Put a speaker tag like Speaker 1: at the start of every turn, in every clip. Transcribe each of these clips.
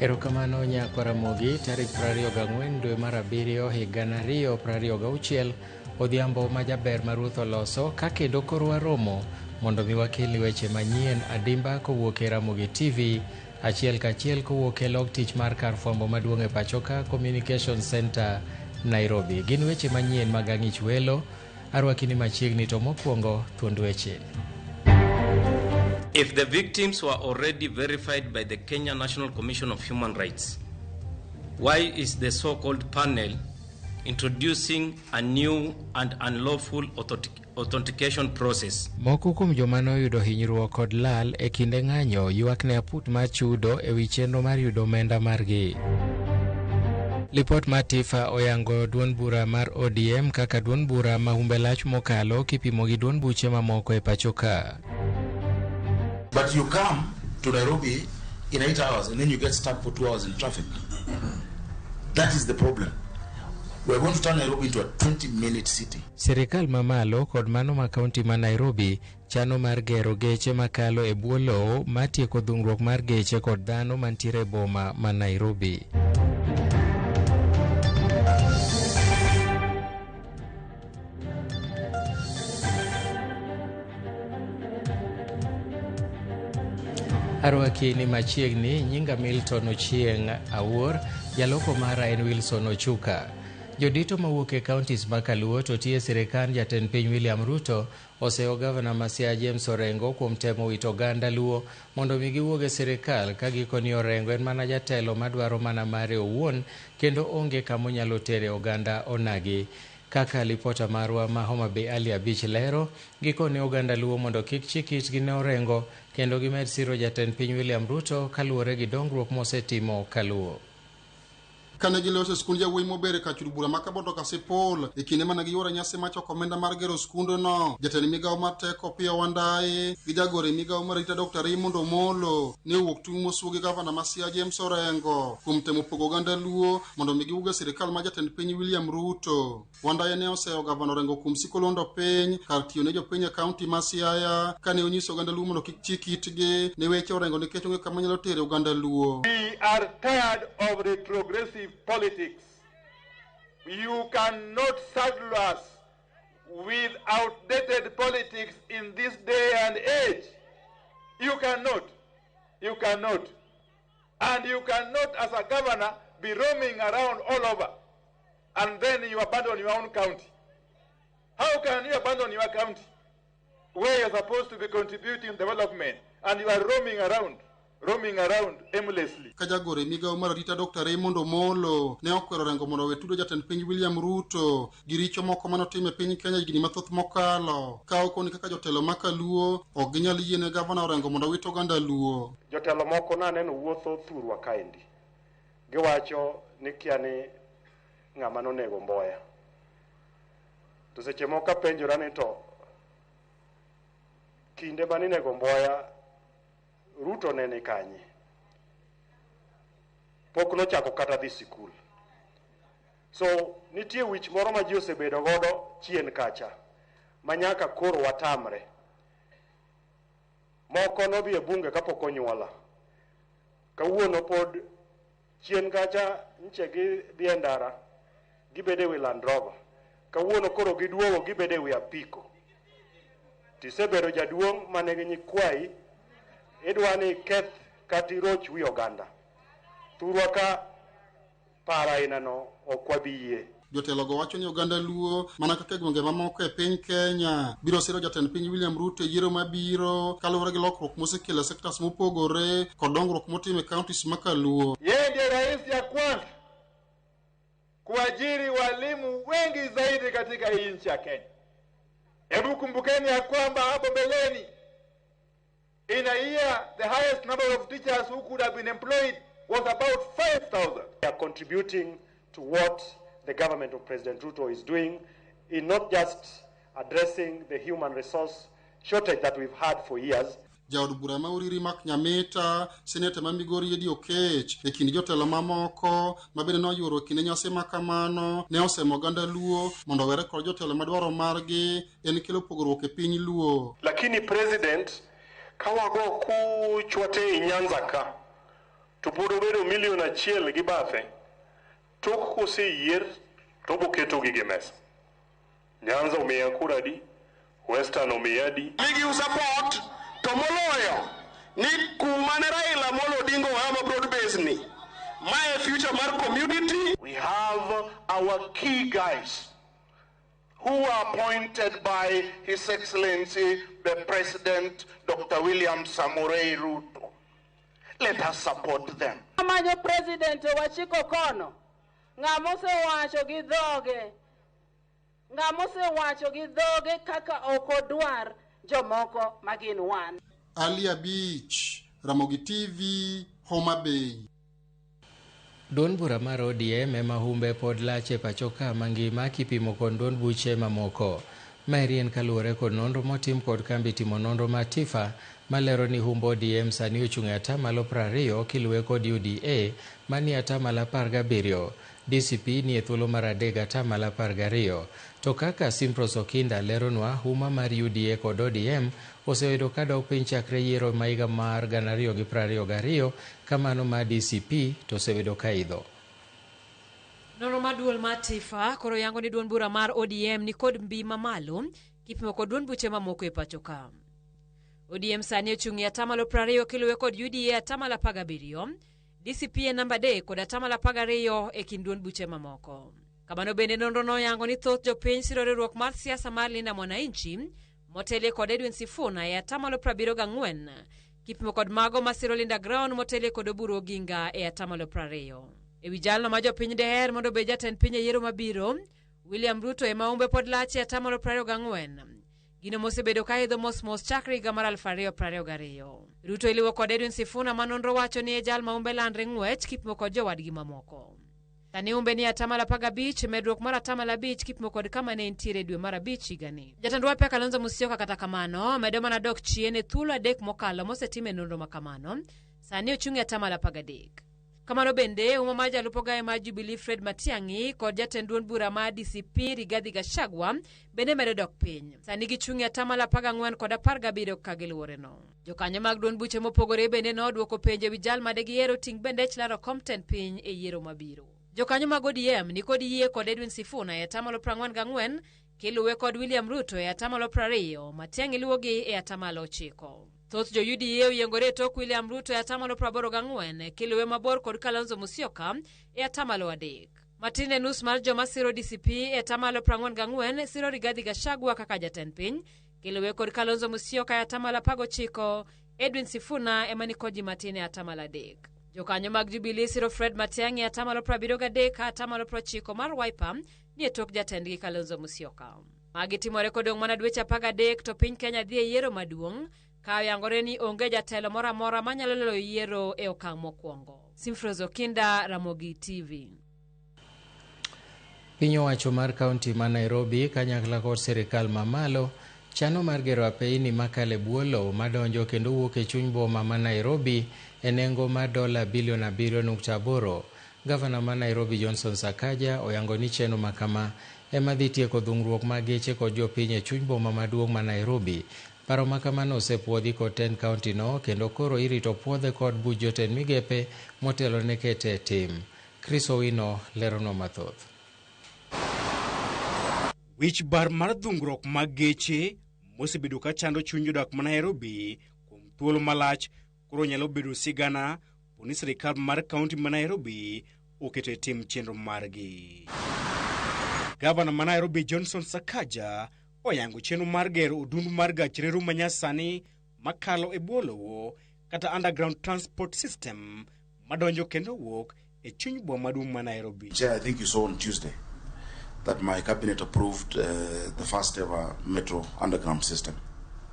Speaker 1: Erokamano nyakwa Ramogi, tarik 24 dwe mar abiriyo higa 2026 odhiambo ma jaber ma ruoth oloso ka kendo koro waromo mondo mi wakelni weche manyien adimba kowuok e Ramogi TV achiel kachiel kowuok e log tich mar kar fwambo maduong' e pachoka Communication Center Nairobi. Gin weche manyien mag ang'ich welo arwaki ni machiegni to mokwongo thuond weche.
Speaker 2: If the victims were already verified by the Kenya National Commission of Human Rights, why is the so-called panel introducing a new and unlawful authentication process?
Speaker 1: Moko kuom joma noyudo hinyruok kod lal e kinde ng'anyo ywak ne aput mar chudo e wi chenro mar yudo omenda margi. Lipot mar TIFA oyango duond bura mar ODM kaka duond bura ma humbe lach mokalo kipimo gi duond buche mamoko e pacho ka.
Speaker 3: But you come to Nairobi in 8 hours and then you get stuck for 2 hours in traffic. That is the problem. We are going to turn Nairobi into a 20-minute city.
Speaker 1: Sirikal mamalo kod mano ma kaunti ma Nairobi chano mar gero geche makalo e bwo lowo matieko dhungruok mar geche kod dhano mantiere e boma ma Nairobi. Arwaki ni machiegni, nyinga Milton Ochieng' Awuor, jaloko mara en Wilson Ochuka. Jodito mawuok e counties ma Kaluo to tiye sirikand jatend piny William Ruto oseyo gavana ma Siaya James Orengo kuom temo wito oganda Luo mondo mi giwuog e sirikal ka gikoni Orengo en mana jatelo madwaro mana mare owuon kendo onge kamonyalo tere oganda onagi. Kaka lipota marwa ma Homa Bay Ali Abich lero, gikone oganda Luo mondo kik chik itgi ne Orengo kendo gimed siro jatend piny William Ruto kaluwore gi dongruok mosetimo Kaluo.
Speaker 4: Kane giloso skund jawuoyi mober e kar bura ma Kabondo Kasipul e kinde mane giyuoro nyasi mar choko omenda mar gero skundno, jatend migawo mar teko Opiyo Wandayi gi jagoro e migawo mar arita Dr. Raymond Omolo ne owuok tung' mosuo gi gavana ma Siaya James Orengo kuom temo pogo oganda Luo mondo mi giwuog e sirikal mar jatend piny William Ruto. Wandayi ne oseyo gavana Orengo kuom siko londo piny kar tiyo ne jopiny e kaunti ma Siaya kane onyiso oganda Luo mondo kik chik itgi ne weche Orengo nikech onge kama nyalo tere oganda Luo.
Speaker 5: We are tired of retrogressive politics. You cannot saddle us with outdated politics in this day and age. You cannot. You cannot. And you cannot, as a governor, be roaming around all over and then you abandon your own county. How can you abandon your county where you're supposed to be contributing development and you are roaming around aimlessly?
Speaker 4: Ka jagoro e migawo mar arita Dr. Raymond Omolo ne okwero Orengo mondo owe tudo jatend piny William Ruto gi richo moko manotimo e piny Kenya higni mathoth mokalo, ka okoni kaka jotelo ma Kaluo ok ginyal yie ne gavana Orengo mondo owit oganda Luo.
Speaker 6: Jotelo moko naneno wuotho thurwa kaendi, giwacho ni kia ni ng'ama nonego Mboya. To seche moko apenjora ni to kinde maninego Mboya, Ruto ne ni kanye? Pok nochako kata dhi sikul. So nitie wich moro ma ji osebedo godo chien kacha ma nyaka koro watamre. Moko nodhi e bunge kapok onyuola. Kawuono pod chien kacha nche gidhi e ndara gibedo e wi Land Rover. Kawuono koro giduogo gibedo e wi apiko. Tisebedo jaduong' mane gi nyikwayi, idwa ni iketh kata iroch wi oganda. Thurwa ka para ainano ok wabi yie.
Speaker 4: Jotelogo wacho ni oganda Luo mana kaka e gwenge mamoko e piny Kenya biro siro jatend piny William Ruto e yiero mabiro kaluwore gi lokruok mosekelo e sectors mopogore kod dongruok motimo e counties ma Kaluo.
Speaker 5: Yeye ndiye rais ya kwanza kuajiri walimu wengi zaidi katika hii nchi ya Kenya. Hebu kumbukeni ya kwamba hapo mbeleni in a year the highest number of teachers who could have been employed was about 5,000.
Speaker 6: They are contributing to what the government of President Ruto is doing in not just addressing the human resource shortage that we've had for years.
Speaker 4: Jaod bura ma Uriri Mark Nyamita, seneta ma Migori Eddy Okech, e kind jotelo mamoko ma bende noyuoro e kinde nyasi ma kamano, ne osemo oganda Luo mondo owere kod jotelo madwaro margi en kelo pogruok e piny Luo.
Speaker 6: Lakini president kawago kuchwa te Nyanza ka, To pod obedo milion achiel gi bathe. Tok koseyier to oboketo gi e mesa. Nyanza omiya kura adi, Western omiya adi.
Speaker 5: Migi support to moloyo ni kuma ne Raila Amolo Odinga owewa ma broad base ni mae future mar community. We have our key guys who were appointed by His Excellency the President Dr. William Samoei Ruto. Let us support them.
Speaker 7: Amanyo president wachiko kono. Ng'ama osewacho gi dhoge. Ng'ama osewacho gi dhoge kaka ok odwar jomoko ma gin wan.
Speaker 4: Ali Abich, Ramogi TV, Homa Bay.
Speaker 1: Duond bura mar ODM ema humbe pod lach e pacho ka mangima kipimo kod duond buche mamoko. Maeri en kaluwore kod nonro motim kod kambi timo nonro mar TIFA malero ni humb ODM sani ochung' e atamalo 20 kiluwe kod UDA manie atamalo 17. DCP nie thuolo mar adek atamalo 12. To kaka Simprose Okinda leronwa, huma mar UDA kod ODM oseyudo ka dok piny chakre yiero ma higa mar 2022 kamano mar DCP to osebedo ka idho.
Speaker 8: Nonro mar duol mar TIFA koro yango ni duond bura mar ODM ni kod mbi mamalo kipimo kod duond buche mamoko e pacho ka. ODM sani ochung' e atamalo 20 kiluwe kod UDA atamalo 17, DCP e namba 3 kod atamalo 12 e kind duond buche mamoko. Kamano bende nonro noyango ni thoth jopiny siro riwruok mar siasa mar Linda Mwananchi motelie kod Edwin Sifuna e atamalo 74 kipimo kod mago masiro Linda Ground motelie kod Oburu Oginga e atamalo 20. E wi jalno ma jopiny deher mondo obed jatend piny e yiero mabiro, William Ruto ema humbe pod lach e atamalo 24. Gino mosebedo ka idho mos mos chakre higa mar 2022. Ruto iliwo kod Edwin Sifuna ma nonro wacho ni e jal ma humbe landre ng'wech kipimo kod jowadgi mamoko. Sani humbe ni atamalo 15, medruok mar atamalo 5 kipimo kod kama ne entiere dwe mar 5 higani. Jatend Wiper Kalonzo Musyoka kata kamano medo mana dok chien e thuolo 3 mokalo mosetime nonro ma kamano, sani ochung' e atamalo 13. Kamano bende huma mar jalup ogaye mar Jubilee Fred Matiang'i kod jatend duond bura mar DCP Rigathi Gachagua bende medo dok piny. Sani gichung' e atamalo 14 kod 17 ka giluwore no. Jokanyo mag duond buche mopogore bende nodwoko penjo ewi jal made gihero ting' bendech laro kom tend piny e yiero mabiro. Jokanyo mag ODM ni kod yie kod Edwin Sifuna e atamalo 44 kiluwe kod William Ruto e atamalo 20, Matiang'i luwogi e atamalo 9. Thoth jo UDA oyiengore e tok William Ruto e atamalo 84 kiluwe mabor kod Kalonzo Musyoka e atamalo 3. Matin e nus mar joma siro DCP e atamalo 44 siro Rigathi Gachagua kaka jatend piny, kiluwe kod Kalonzo Musyoka e atamalo 19, Edwin Sifuna ema nikod ji matin e atamalo 3. Jokanyo mag Jubilee siro Fred Matiang'i e atamalo 73 ka atamalo 90 mar Wiper ni e tok jatendgi Kalonzo Musyoka. Magi timore kodong' mana dweche 13 to piny Kenya dhi e yiero maduong' ka oyangore ni onge jatelo moro amora manyalo loyo yiero e okang' mokwongo. Simfrose Okinda, Ramogi TV.
Speaker 1: Piny owacho mar kaunti ma Nairobi kanyakla kod sirikal mamalo chano mar gero apeini makalo e bwo lowo madonjo kendo wuok e chuny boma ma Nairobi e nengo mar dola bilion 7.8. Gavana ma Nairobi Johnson Sakaja oyango ni chenro ma kama ema dhi tieko dhungruok mag geche kod jopiny e chuny boma maduong' ma Nairobi. Paro ma kamano osepuodhi kod tend kaunti no kendo koro irito puodhe kod buch jotend migepe motelo ne kete e tim. Chris Owino leronwa mathoth.
Speaker 9: Wich bar mar dhungruok mag geche mosebedo ka chando chuny jodak ma Nairobi kuom thuolo malach koro nyalo bedo sigana poni sirikal mar kaunti ma Nairobi oketo e tim chenro margi. Gavana ma Nairobi Johnson Sakaja oyango chenro mar gero odundu mar gach reru manyasani makalo e bwo lowo kata underground transport system madonjo kendo wuok e chuny boma maduong' ma Nairobi.
Speaker 3: Chair, I think you saw on Tuesday that my cabinet approved the first ever metro underground system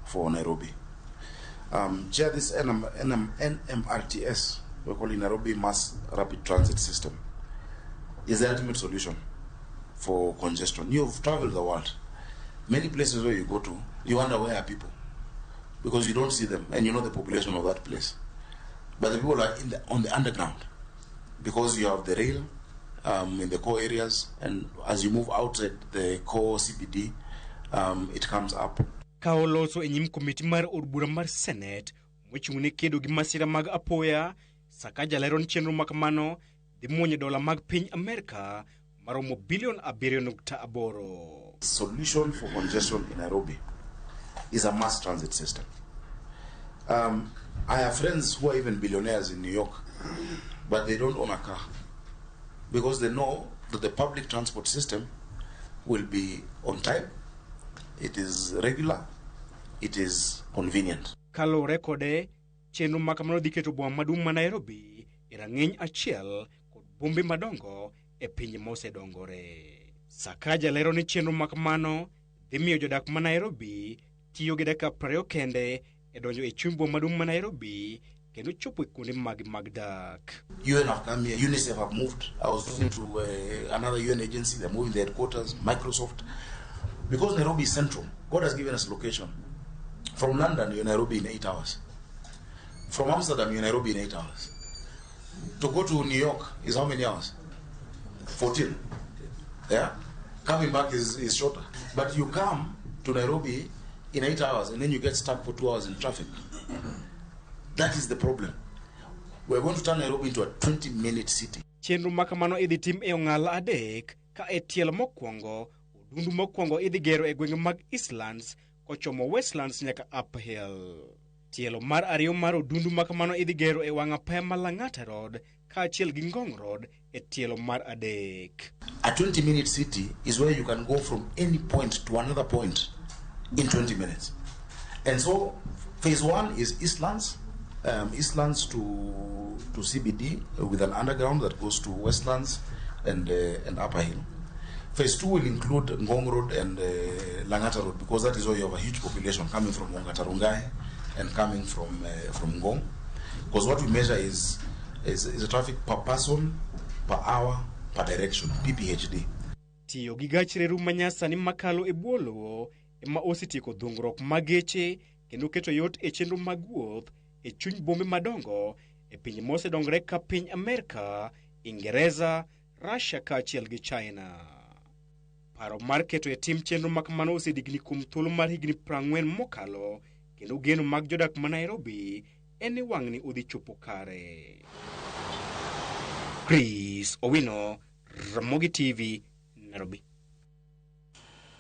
Speaker 3: for Nairobi. Chair, this NMRTS, we're calling Nairobi Mass Rapid Transit System, is the ultimate solution for congestion. You've traveled the world. Many places where you go to, you wonder where are people, because you don't see them and you know the population of that place. But the people are on the underground, because you have the rail in the core areas, and as you move outside the core CBD, it comes up.
Speaker 9: Ka oloso e nyim komiti mar od bura mar Senate mochung' ne kedo gi masira mag apoya, Sakaja lero ni chenro ma kamano dhi muonyo dola mag piny Amerka maromo bilion 7.8.
Speaker 3: Solution for congestion in Nairobi is a mass transit system. I have friends who are even billionaires in New York, but they don't own a car because they know that the public transport system will be on time, it is regular, it is convenient.
Speaker 9: Kaluwore kode, chenro ma kamano dhi keto boma maduong' ma Nairobi e rang'iny achiel kod bombe madongo e pinje mosedongore. Sakaja lero ni chenro ma kamano dhi miyo jodak ma Nairobi tiyo gi dakika 20 kende e donjo e chuny boma maduong' ma Nairobi kendo chopo e kuonde mag mag dak.
Speaker 3: UN have come here, UNICEF have moved. I was talking to another UN agency, they're moving their headquarters, Microsoft. Because Nairobi is central, God has given us location. From London, you're in Nairobi in 8 hours. From Amsterdam, you're in Nairobi in 8 hours. To go to New York is how many hours? 14. Yeah? Coming back is shorter. But you come to Nairobi in 8 hours and then you get stuck for 2 hours in traffic. That is the problem. We're going to turn Nairobi into a 20-minute city.
Speaker 9: Chenro ma kamano idhi tim e ong'ala adek ka e tielo mokwongo odundu mokwongo idhi gero e gwenge mag Eastlands kochomo Westlands nyaka Uphill. Tielo mar ariyo mar odundu ma kamano idhi gero e wang' apaya ma Lang'ata Road kaachiel gi Ngong Road e tielo mar adek.
Speaker 3: A 20-minute city is where you can go from any point to another point in 20 minutes. And so phase one is Eastlands, Eastlands to CBD with an underground that goes to Westlands and Upper Hill. Phase two will include Ngong Road and Lang'ata Road, because that is where you have a huge population coming from Ongata Rongai and coming from Ngong. Because what we measure is a traffic per person, per hour, per direction, PPHD.
Speaker 9: Tiyo gi gach reru manyasani makalo e bwo lowo ema osetieko dhungruok mag geche kendo keto yot e chenro mag wuoth e chuny bombe madongo e pinje mosedongore ka piny Amerka, Ingereza, Russia kaachiel gi China. Paro mar keto e tim chenro ma kamano osedigni kuom thuolo mar higni 40 mokalo kendo geno mag jodak ma Nairobi en ni wang'ni odhi chopo kare. Chris Owino, Ramogi TV, Nairobi.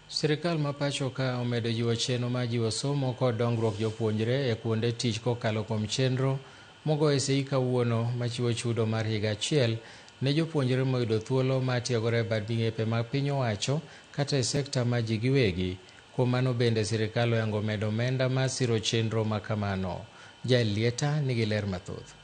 Speaker 1: Sirikal ma pacho ka omedo jiwo chenro mar jiwo somo kod dongruok jopuonjre e kuonde tich kokalo kuom chenro mogo e sei kawuono machiwo chudo mar higa achiel ne jopuonjre moyudo thuolo mar tiegore e bad migepe mag piny owacho kata e sekta ma ji giwegi. Kuom mano bende sirikal oyango medo omenda mar siro chenro ma kamano. Jael Lieta nigi ler mathoth.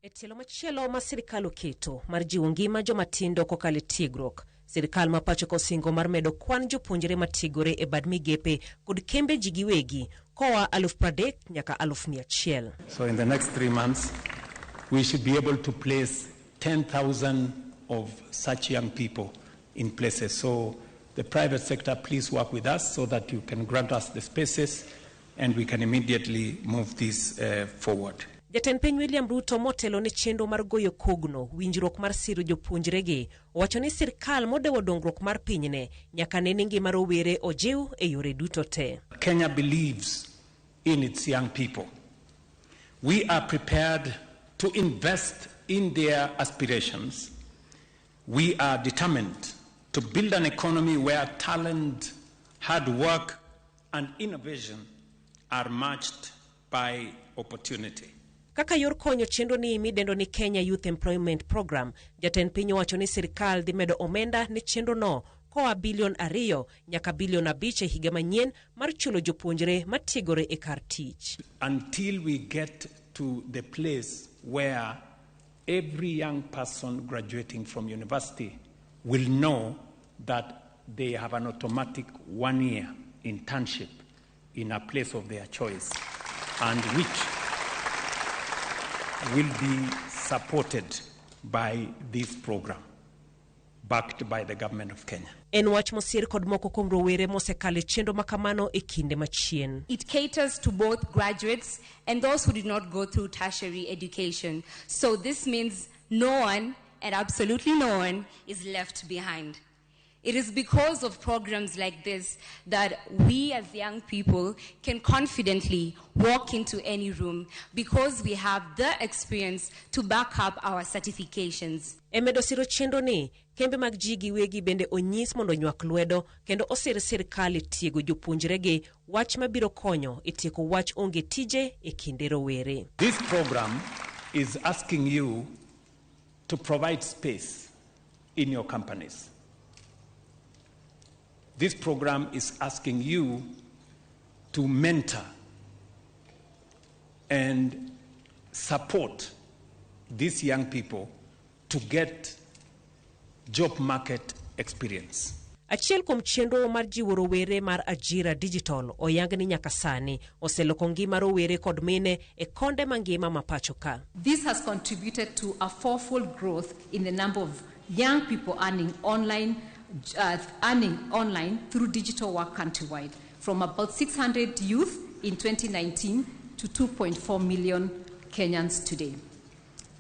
Speaker 8: E tielo machielo ma sirikal oketo mar jiwo ngima jomatindo kokalo e tiegruok, sirikal ma pacho ka osingo mar medo kwan jopuonjre matiegore e bad migepe kod kembe ji giwegi koa 30,000 nyaka 100,000.
Speaker 10: So in the next 3 months, we should be able to place 10,000 of such young people in places. So the private sector, please work with us so that you can grant us the spaces and we can immediately move this forward.
Speaker 8: Jatend piny William Ruto motelo ne chenro mar goyo kogno winjruok mar siro jopuonjregi owacho ni sirkal modewo dongruok mar pinyne nyaka ne ni ngima rowere ojiw e yore duto te.
Speaker 10: Kenya believes in its young people. We are prepared to invest in their aspirations. We are determined to build an economy where talent, hard work, and innovation are matched by opportunity.
Speaker 8: Kaka yor konyo chenro ni midendo ni Kenya Youth Employment Program, jatend piny owacho ni sirkal dhi medo omenda ne chenro no koa bilion 2 nyaka bilion 5 e higa manyien mar chulo jopuonjre matiegore e kar tich.
Speaker 10: Until we get to the place where every young person graduating from university will know that they have an automatic 1-year internship in a place of their choice, and which will be supported by this program, backed by the government of Kenya.
Speaker 8: En wach mosir kod moko kuom rowere mosekalo e chenro makamano e kinde machien.
Speaker 11: It caters to both graduates and those who did not go through tertiary education. So this means no one, and absolutely no one, is left behind. It is because of programs like this that we as young people can confidently walk into any room because we have the experience to back up our certifications.
Speaker 8: E medo siro chenro ni, kembe mag ji giwegi bende onyis mondo onywak lwedo kendo osir sirkal e tiego jopuonjregi wach mabiro konyo e tieko wach onge tije e kinde rowere.
Speaker 10: This program is asking you to provide space in your companies. This program is asking you to mentor and support these young people to get job market experience.
Speaker 8: Achiel kuom chenro mar jiwo rowere mar Ajira Digital oyang ni nyaka sani oseloko ngima rowere kod mine e konde mangima ma pacho ka.
Speaker 12: This has contributed to a fourfold growth in the number of young people earning online through digital work countrywide, from about 600 youth in 2019 to 2.4 million Kenyans today.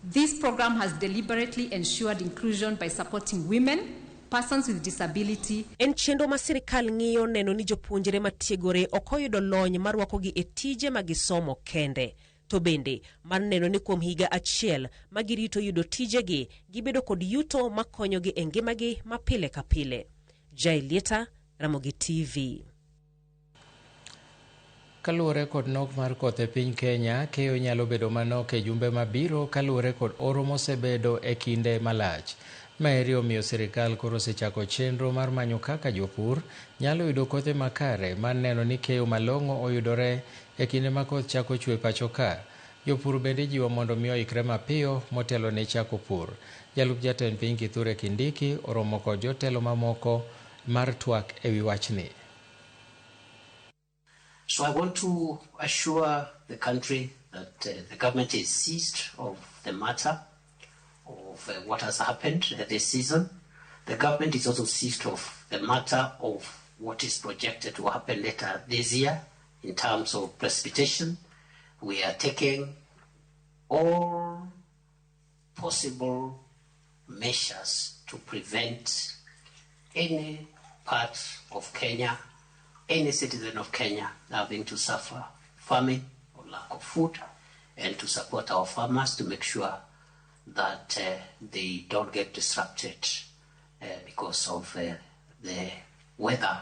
Speaker 12: This program has deliberately ensured inclusion by supporting women, persons with disability,
Speaker 8: En chenro ma sirkal ng'iyo neno ni jopuonjre matiegore ok oyudo lony marwakogi e tije ma gisomo kende. To bende mar neno ni kuom higa achiel ma girito yudo tijegi gibedo kod yuto makonyogi e ngimagi ma pile ka pile. Jailieta, Ramogi TV.
Speaker 1: Kaluwore kod nok mar koth e piny Kenya, keyo nyalo bedo manok e jumbe mabiro kaluwore kod oro mosebedo e kinde malach. Maeri omiyo sirikal koro osechako chenro mar manyo kaka jopur nyalo yudo kothe makare mar neno ni keyo malong'o oyudore e kinde ma koth chako chwe pacho ka. Jopur bende ijiwo mondo mi oikre mapiyo motelo ne chako pur. Jalup jatend piny Kithure Kindiki oromo kod jotelo mamoko mar twak ewi wachni.
Speaker 13: So I want to assure the country that the government is seized of the matter of what has happened this season. The government is also seized of the matter of what is projected to happen later this year in terms of precipitation. We are taking all possible measures to prevent any part of Kenya, any citizen of Kenya having to suffer famine or lack of food, and to support our farmers to make sure that they don't get disrupted because of the weather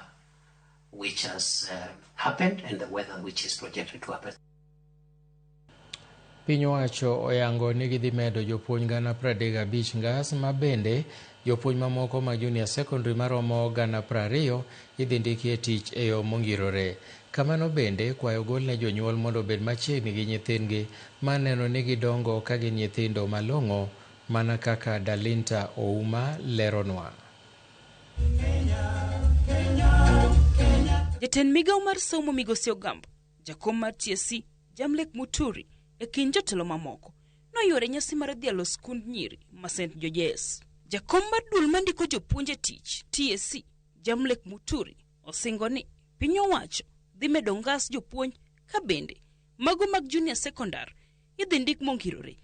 Speaker 13: which has happened and the weather which is projected to happen.
Speaker 1: Piny owacho oyango ni gidhi medo jopuonj 35,000 ngas ma bende jopuonj mamoko mag junior secondary maromo 20,000 idhi ndiki e tich e yo mongirore. Kamano bende kwayo gol ne jonyuol mondo obed machiegni gi nyithindgi mar neno ni gidongo ka gin nyithindo malong'o mana kaka Dalinta Ouma leronwa.
Speaker 14: Jatend migawo mar somo migosi Ogamba, jakom mar TSC Jamlek Muturi e kind jotelo mamoko noyuore nyasi mar dhialo skund nyiri ma St Georges. Jakom mar duol mandiko jopuonj e tich TSC Jamlek Muturi osingo ni piny owacho dhi medo ngas jopuonj ka bende mago mag junior secondary idhi ndik mongirore.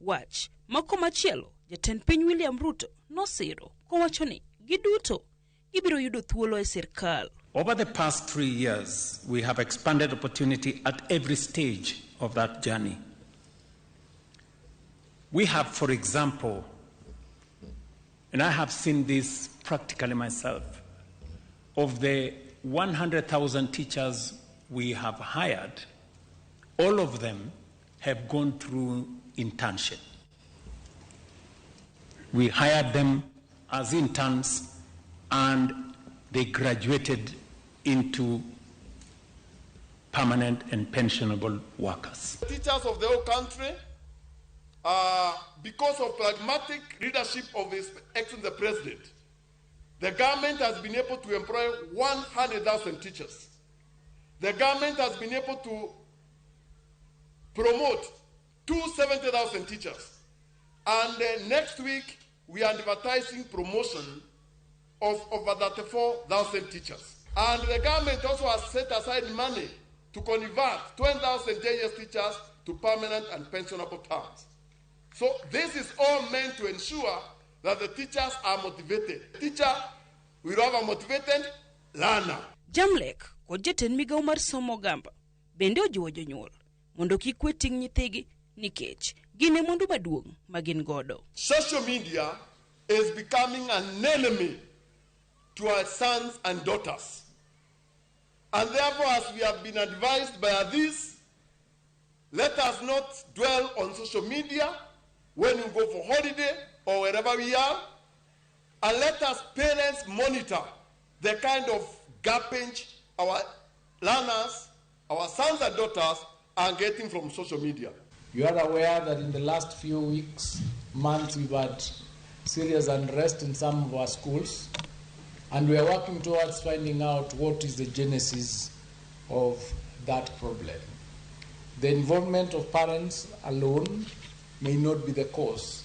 Speaker 14: Wach ma komachielo jatend piny William Ruto nosiro kowacho ni giduto gibiro yudo thuolo e sirkal.
Speaker 10: Over the past 3 years, we have expanded opportunity at every stage of that journey. We have, for example, and I have seen this practically myself, of the 100,000 teachers we have hired, all of them have gone through internship. We hired them as interns and they graduated into permanent and pensionable workers.
Speaker 5: Teachers of the whole country, because of pragmatic leadership of His Excellency the President, the government has been able to employ 100,000 teachers. The government has been able to promote 270,000 teachers. And next week, we are advertising promotion of over 34,000 teachers. And the government also has set aside money to convert 20,000 JS teachers to permanent and pensionable terms. So this is all meant to ensure that the teachers are motivated. Teacher We will have a motivated learner.
Speaker 14: Jamlek kod jatend migawo mar somo Ogamba bende ojiwo jonyuol mondo kik we ting' nyithigi nikech gin e mwandu maduong' ma gin godo.
Speaker 5: Social media is becoming an enemy to our sons and daughters. And therefore, as we have been advised by this, let us not dwell on social media when we go for holiday or wherever we are. And let us parents monitor the kind of garbage our learners, our sons and daughters are getting from social media.
Speaker 15: You are aware that in the last few weeks, months, we've had serious unrest in some of our schools, and we are working towards finding out what is the genesis of that problem. The involvement of parents alone may not be the cause.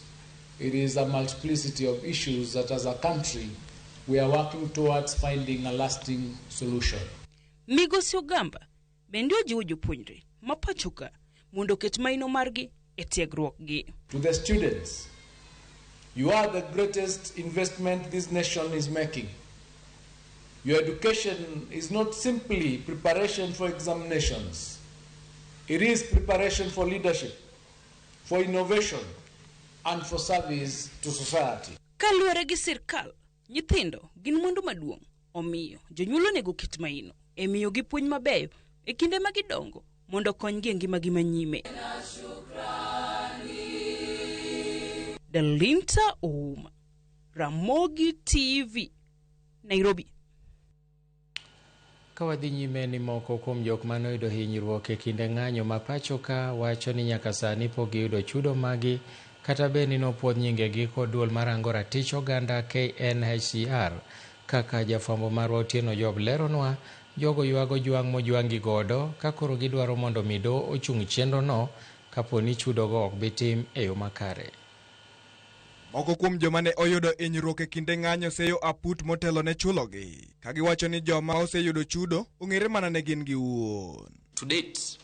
Speaker 15: It is a multiplicity of issues that as a country we are working towards finding a lasting solution.
Speaker 14: Migosi Ogamba bende ojiwo jopuonjre ma pacho ka mondo oket maino margi e tiegruokgi.
Speaker 15: To the students, you are the greatest investment this nation is making. Your education is not simply preparation for examinations. It is preparation for leadership, for innovation, and for service to society.
Speaker 14: Kaluwore gi sirkal, nyithindo gin mwandu maduong', omiyo jonyuol onego oket maino e miyogi puonj mabeyo e kinde ma gidongo mondo okonygi e ngimagi manyime. Delinta Ouma, Ramogi TV, Nairobi.
Speaker 1: Ka wadhi nyime ni moko kuom jok mane oyudo hinyruok e kinde ng'anyo ma pacho ka wacho ni nyaka sani pok giyudo chudo magi kata bed ni nopuodh nyingegi kod duol marango ratich oganda KNHCR. Kaka jafwambo marwa Otieno Job leronwa, jogo ywago jwang' mojwang' gi godo ka koro gidwaro mondo mi doho ochung chenrono kapo ni chudogo ok bi tim e yo makare.
Speaker 16: Moko kuom joma ne oyudo hinyruok e kinde ng'anyo seyo aput motelo ne chulogi, ka giwacho ni joma oseyudo chudo ong'ere mana ne gin giwuon.
Speaker 17: To date,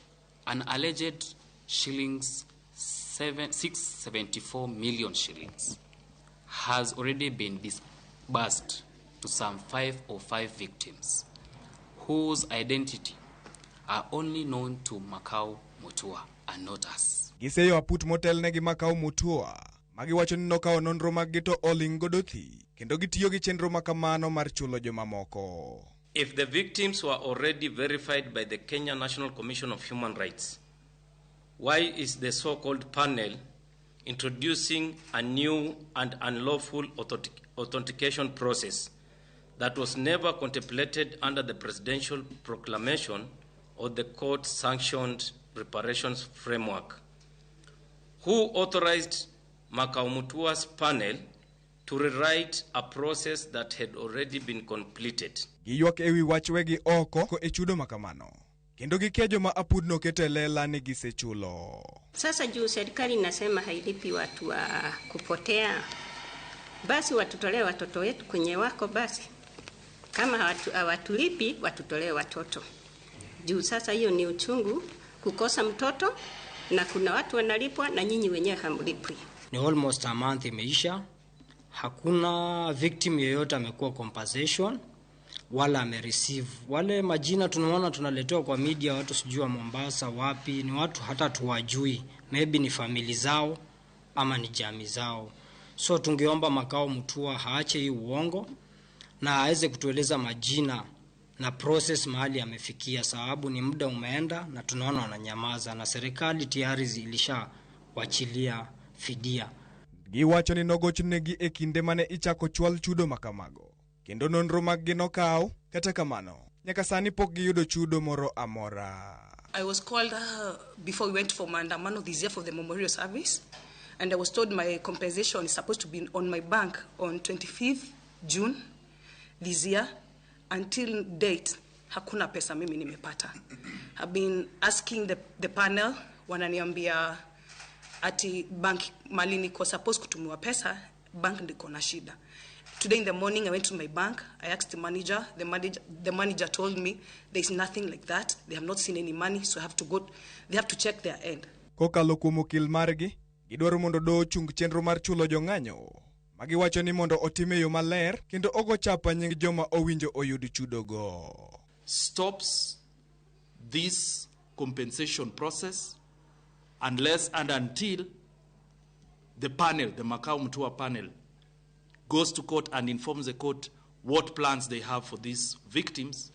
Speaker 17: an alleged shillings 674 million shillings has already been disbursed to some 505 victims whose identity are only known to Makau Mutua and not us.
Speaker 16: Giseyo aput motelnegi Makau Mutua, ma giwacho ni nokawo nonro maggi to oling' godo thi, kendo gitiyo gi chenro makamano mar chulo jomamoko.
Speaker 2: If the victims were already verified by the Kenya National Commission of Human Rights, why is the so-called panel introducing a new and unlawful authentication process that was never contemplated under the presidential proclamation or the court-sanctioned reparations framework? Who authorized Makau Mutua's panel to rewrite a process that had already been completed?
Speaker 16: Giywak ewi wach wegi oko e chudo makamano, kendo gikia joma apudno keto e lela ni gisechulo.
Speaker 18: Sasa juu serikali inasema hailipi watu wa kupotea, basi watutolee watoto wetu kwenye wako basi. Kama hawatulipi watutolee watoto. Juu sasa hiyo ni uchungu kukosa mtoto, na kuna watu wanalipwa na nyinyi wenyewe hamlipwi.
Speaker 19: Ni almost a month imeisha, hakuna victim yeyote amekuwa compensation wala amereceive. Wale majina tunaona tunaletewa kwa media, watu sijui wa Mombasa wapi, ni watu hata tuwajui, maybe ni famili zao ama ni jamii zao. So tungeomba Makau Mutua haache hii uongo na aweze kutueleza majina na process mahali amefikia, sababu ni muda umeenda na tunaona wananyamaza na serikali tayari ilishawachilia fidia.
Speaker 16: Giwacho ni nogochnegi e kinde mane ichako chwal chudo makamago, kendo nonro maggi nokaw. Kata kamano, nyaka sani pok giyudo chudo moro amora.
Speaker 20: I was called before we went for maandamano this year for the memorial service, and I was told my compensation is supposed to be on my bank on 25th June this year. Until date, hakuna pesa mimi nimepata. I've been asking the panel, wananiambia ati bank mali niko supposed kutumiwa pesa, bank ndiko na shida. Today in the morning I went to my bank, I asked the manager, the manager told me there is nothing like that, they have not seen any money, so I have to go, they have to check their end.
Speaker 16: Kokalo kuom okil margi, gidwaro mondo doho ochung chenro mar chulo jong'anyo Magiwacho ni mondo otim e yo maler kendo ogo chapa nying joma owinjo oyud chudogo.
Speaker 21: Stops this compensation process unless and until the panel, the Makau Mutua panel, goes to court and informs the court what plans they have for these victims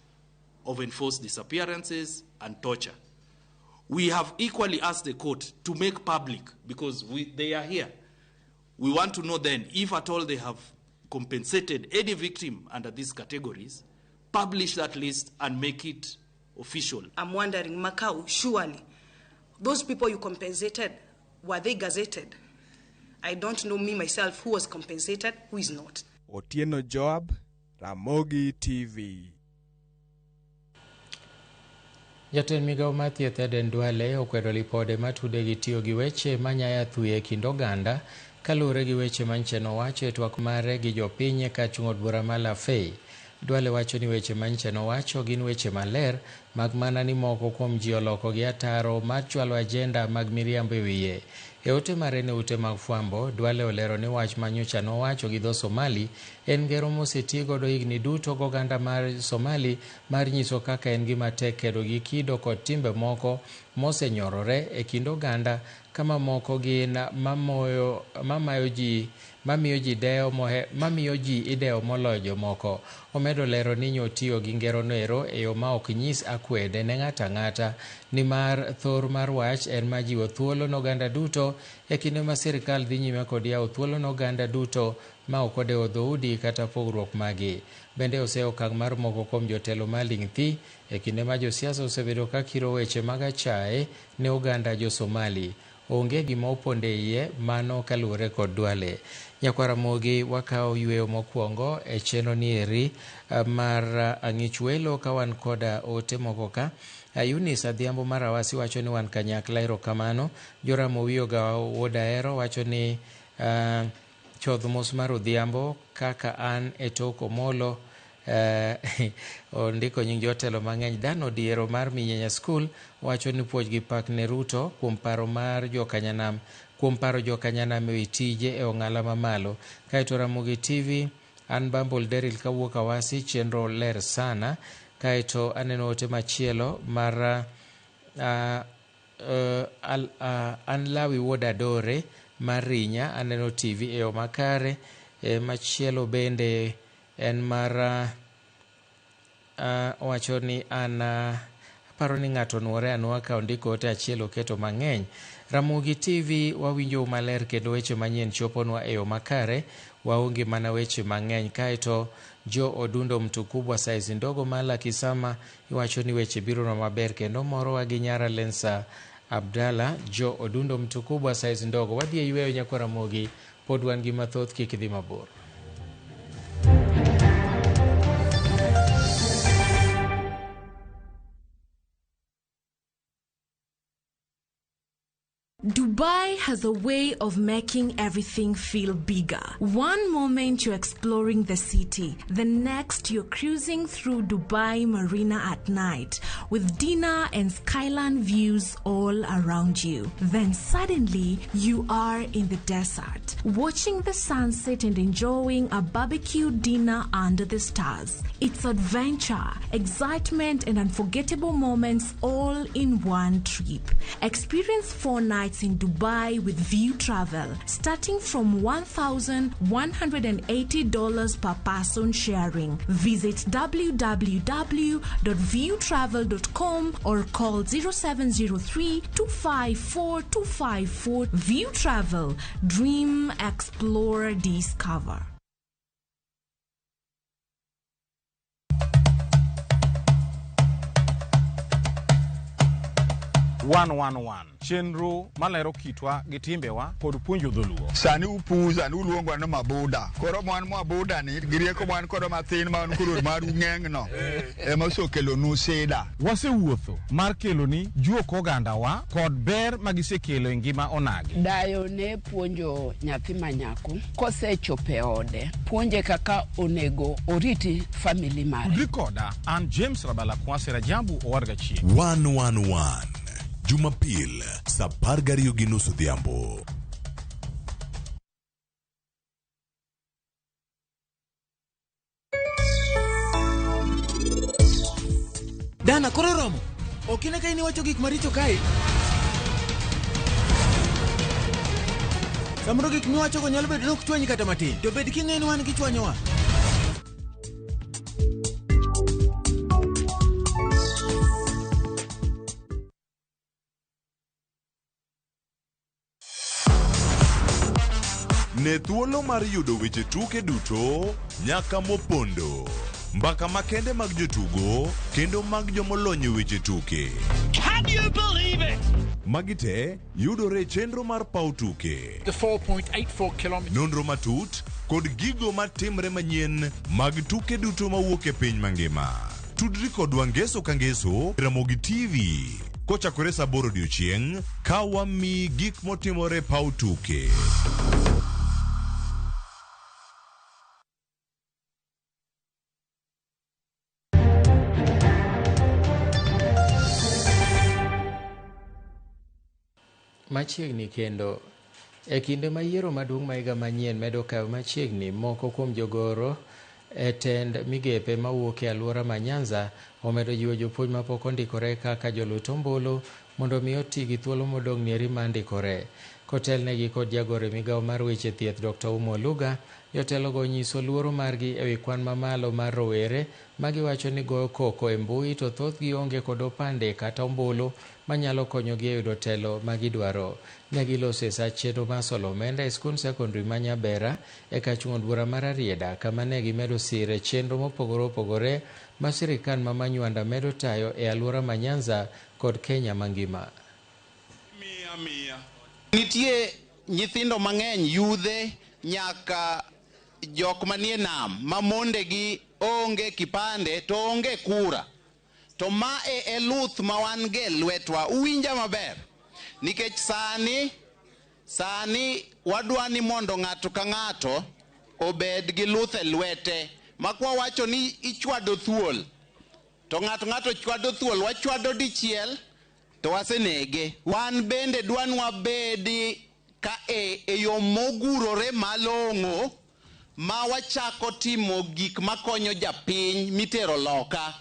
Speaker 21: of enforced disappearances and torture. We have equally asked the court to make public, because they are here. We want to know then if at all they have compensated any victim under these categories, publish that list and make it official.
Speaker 20: I'm wondering, Makau, surely, those people you compensated, were they gazetted? I don't know me myself who was compensated, who is not.
Speaker 16: Otieno Joab, Ramogi TV.
Speaker 1: Jatend migawo mar thieth Aden Duale okwedo lipode matude gi tiyo gi weche manyaya thuye e kind oganda kaluwore gi weche manyiche nowacho e twak mare gi jopiny ka chung' od bura ma Lafey. Duale wacho ni weche manyiche nowacho gin weche maler mak mana ni moko kuom ji oloko gi ataro mar chwalo ajenda mag miriambo e wiye. E ote mare ne ute mag fwambo, Duale olero ni wach manyocha nowacho gi dho Somali en ngero moseti godo higni duto goganda mar Somali mar nyiso kaka en gima tek kedo gi kido kod timbe moko mosenyorore e kind oganda kama moko gin mamiyo ji idewo moloyo jomoko. Omedo lero ni nyotiyo gi ngero noero e yo ma ok nyis akwede ne ng'ato ang'ata nimar thor mar wach en ma jiwo thuolo ne oganda duto e kinde ma sirikal dhi nyime kod yawo thuolo ne oganda duto ma ok odewo dhoudi kata pogruok magi. Bende oseyo okang' mar moko kuom jotelo maling' thi e kinde ma josiasa osebedo ka kiro weche mag achaye ne oganda jo Somali. Onge gima oponde iye mano kaluwore kod Duale. Nyakwaramogi wakawo yweyo mokwongo e chenro ni eri mar ang'ich welo ka wan koda ote moko ka. Eunice Adhiambo mar Awasi wacho ni wan kanyakla, erokamano. Joram Owiyoga wuod Ahero wacho ni chodh mos mar odhiambo kaka an e tok Omolo. Ondiko nying jotelo mang'eny. Dan Odiero mar Minyenya School wacho ni puonj gi pak ne Ruto kuom paro mar jokanyanam kuom paro jokanyanam ewi tije e ong'ala mamalo. Kaeto Ramogi TV, an Bambul Deril kawuok Awasi, chenro ler sana. Kaeto aneno ote machielo mar an Lawi wuod Adore mar Rinya, aneno TV e yo makare. Machielo bende en mar wacho ni an aparo ni ng'ato nuore anua ka ondiko ote achiel oketo mang'eny. Ramogi TV wawinjo maler kendo weche manyien choponwa e yo makare, waonge mana weche mang'eny. Kaeto Jo Odundo Mtukubwa saizi ndogo mala Kisama iwacho ni weche biro maber kendo morowa gi nyara Lensa Abdalla. Jo Odundo Mtukubwa saizi ndogo. Wadhi e yweyo nyakwa Ramogi, pod wan gi mathoth, kik idhi mabor.
Speaker 22: Dubai has a way of making everything feel bigger. One moment you're exploring the city, the next you're cruising through Dubai Marina at night with dinner and skyline views all around you. Then suddenly you are in the desert, watching the sunset and enjoying a barbecue dinner under the stars. It's adventure, excitement, and unforgettable moments all in one trip. Experience 4 nights in Dubai with View Travel, starting from $1,180 per person sharing. Visit www.viewtravel.com or call 0703 254 254. View Travel. Dream, explore, discover.
Speaker 23: One chenro malero kitwa gi timbewa kod puonjo dholuo.
Speaker 5: Sani upuza ni uluongo ni mabuda. Koro mwan mabuda ni gi rieko mwan kodo mathin ma un koro maru ng'eng'no ema osekelonu sida.
Speaker 23: Wasewuotho mar keloni juok ogandawa kod ber magisekelo e ngima onagi.
Speaker 24: Dayo ne puonjo nyathi manyako kosechopo e ode, puonje kaka onego oriti family mare.
Speaker 23: Tudri koda an James Rabala Kwasi Rajabu Owarga Chieng'.
Speaker 25: 111 Jumapil saa 12:30 odhiambo.
Speaker 3: Dana koro romo. Ok ine ka in iwacho gik maricho kae. Samoro gik miwachogo nyalo bedo ni ok chwanyi kata matin. To bed king'eyo ni wan gichwanyowa.
Speaker 25: Ne thuolo mar yudo weche tuke duto nyaka mopondo. Mbaka makende mag jotugo kendo mag jomolony e weche tuke.
Speaker 4: Can you believe it?
Speaker 25: Magi te yudore e chenro mar paw tuke.
Speaker 4: The 4.84 kilometers.
Speaker 25: Nonro matut kod gigo matimre manyien mag tuke duto mawuok e piny mangima. Tudri kodwa ngeso ka ngeso Ramogi TV kochakore saa 8 odiochieng' ka wamiyi gik motimore e paw tuke.
Speaker 1: Machiegni kendo e kinde ma yiero maduong' ma higa manyien medo kayo machiegni, moko kuom jogoro e tend migepe mawuok e alwora ma Nyanza omedo jiwo jopuonj mapok ondikore kaka jolut ombulu mondo mi oti gi thuolo modong' nieri mar ndikore. Kotelnegi kod jagoro e migawo mar weche thieth Dr. Umo Oluga, jotelogo onyiso luoro margi ewi kwan mamalo mar rowere ma giwacho ni goyo koko e mbui to thothgi onge kod opande kata ombulu manyalo konyogi e yudo telo ma gidwaro. Ne giloso e sach chenro mar solo omenda e skund sekondari ma Nyabera e kar chung' od bura mar Rarieda kama ne gimedo sire chenro mopogore opogore ma sirikal ma Manywanda medo tayo e alwora ma Nyanza kod Kenya mangima.
Speaker 6: Nitie nyithindo mang'eny yudhe nyaka jok manie nam ma mondegi onge kipande to onge kura. To mae e luth ma wan go e lwetwa. Uwinja maber? Nikech sani wadwa ni mondo ng'ato ka ng'ato obed gi luth e lwete. Ma kwa wacho ni ichwado thuol, to ng'ato chwado thuol, wachwado dichiel to wasenege. Wan bende dwanwa bedi ka e yo mogurore malong'o ma wachako timo gik makonyo japiny mitero loka.